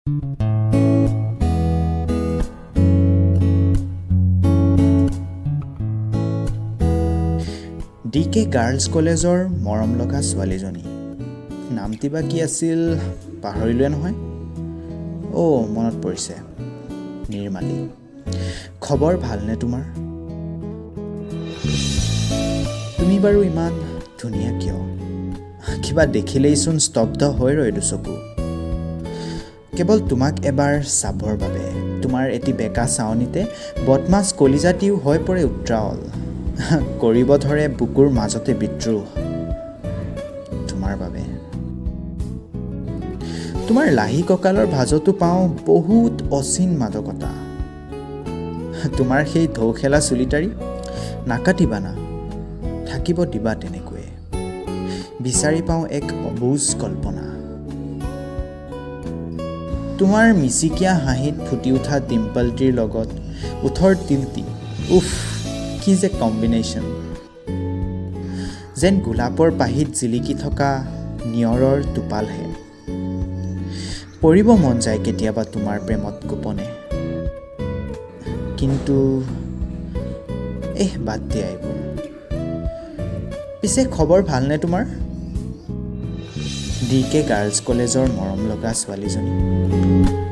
D কে girls কলেজৰ মৰম লগা ছোৱালীজনী, নামটি বা কি আছিল পাহৰিলোৱে নহয়। অ' মনত পৰিছে, নিৰ্মালী। খবৰ ভালনে তোমাৰ? তুমি বাৰু ইমান ধুনীয়া কিয়? কিবা দেখিলেইচোন স্তব্ধ হৈ ৰয় দুচকু, কেৱল তোমাক এবাৰ চাবৰ বাবে। তোমাৰ এটি বেকা চাৱনিতে বদমাছ কলিজাটিও হৈ পৰে উত্ৰাৱল, কৰিব ধৰে বুকুৰ মাজতে বিদ্ৰোহ তোমাৰ বাবে। তোমাৰ লাহি কঁকালৰ ভাঁজতো পাওঁ বহুত অচিন মাদকতা। তোমাৰ সেই ঢৌ খেলা চুলিটাৰি নাকাটিবা না, থাকিব দিবা তেনেকৈয়ে। বিচাৰি পাওঁ এক অবুজ কল্পনা। তোমাৰ মিচিকীয়া হাঁহিত ফুটি উঠা ডিম্পলটিৰ লগত ওঠৰ তিলটি, উফ কি যে কম্বিনেশ্যন! যেন গোলাপৰ পাহিত জিলিকি থকা নিয়ৰৰ টোপালহে। পৰিব মন যায় কেতিয়াবা তোমাৰ প্ৰেমত গোপনে, কিন্তু এহ বাদ দিয়া এইবোৰ। পিছে খবৰ ভালনে তোমাৰ? ডি কে গাৰ্লছ কলেজৰ মৰম লগা ছোৱালীজনী।